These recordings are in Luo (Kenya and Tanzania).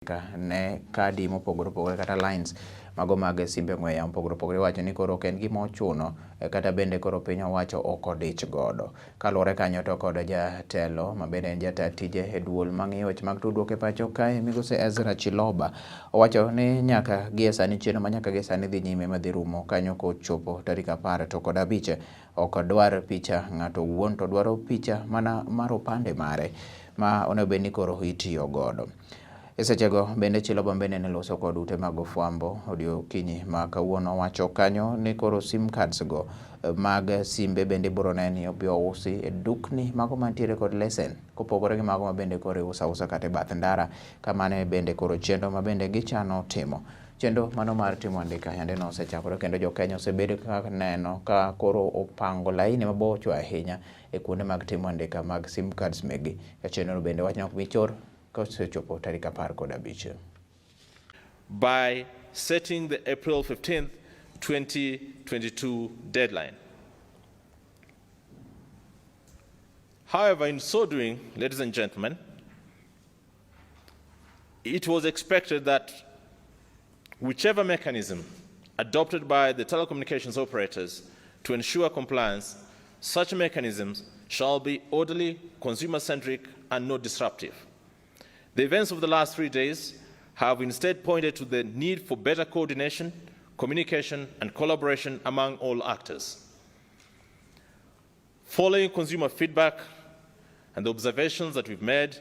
Ne kadi mopogore opogore kata lines mago mag simbe ong'we yamo mopogore opogore. Iwacho ni koro ok en gima ochuno, kata bende koro piny owacho ok odich godo. Kaluwore kanyo to kod jatelo ma bende en jata tije e duol mang'iyo weche mag tudruok e pacho kae, migosi Ezra Chiloba, owacho ni nyaka gie sani chenro ma nyaka gie sani dhi nyime madhi rumo kanyo kochopo tarik 15 ok dwar picha ng'ato owuon, to dwaro picha mana mar opande mare ma onego bed ni koro itiyo godo. E sechego bende Chiloba bende ne loso kod ute mag fwambo odiokinyi ma kawuono, wacho kanyo ni koro sim cards go mag simbe bende ibiro ne ni obiro usi e dukni mago mantiere kod lesen, kopogore gi mago ma bende koro iuso ausa kata e bath ndara. Kamano bende koro chenro ma bende gichano timo chenro mano mar timo andika yande no osechakore, kendo jo Kenya osebedo ka neno ka koro opango laini mabocho ahinya e kuonde mag timo andika mag sim cards megi. Ka chenro bende wach ok bi chor kosechopo tarik 15. By setting the April 15th, 2022 deadline. However, in so doing, ladies and gentlemen, it was expected that whichever mechanism adopted by the telecommunications operators to ensure compliance, such mechanisms shall be orderly, consumer-centric, and not disruptive. The events of the last 3 days have instead pointed to the need for better coordination, communication, and collaboration among all actors. Following consumer feedback and the observations that we've made,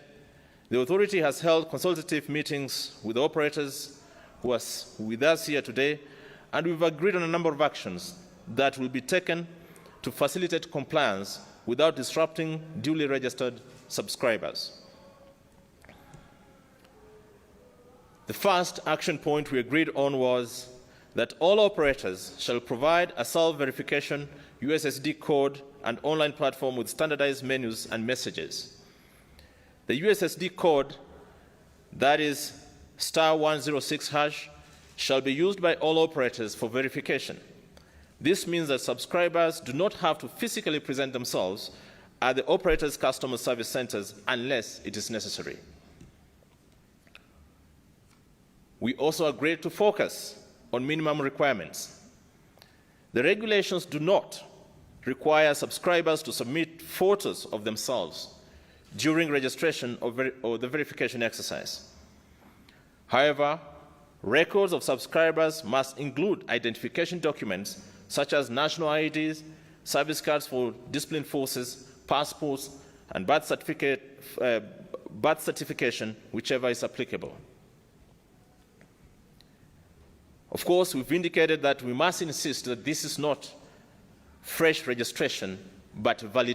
the authority has held consultative meetings with the operators who are with us here today, and we've agreed on a number of actions that will be taken to facilitate compliance without disrupting duly registered subscribers. The first action point we agreed on was that all operators shall provide a self-verification USSD code and online platform with standardized menus and messages. The USSD code, that is *106#, shall be used by all operators for verification. This means that subscribers do not have to physically present themselves at the operator's customer service centers unless it is necessary. We also agreed to focus on minimum requirements. The regulations do not require subscribers to submit photos of themselves during registration or the verification exercise. However, records of subscribers must include identification documents such as national IDs, service cards for disciplined forces, passports, and birth certification, whichever is applicable. Of course, we've indicated that we must insist that this is not fresh registration, but validation.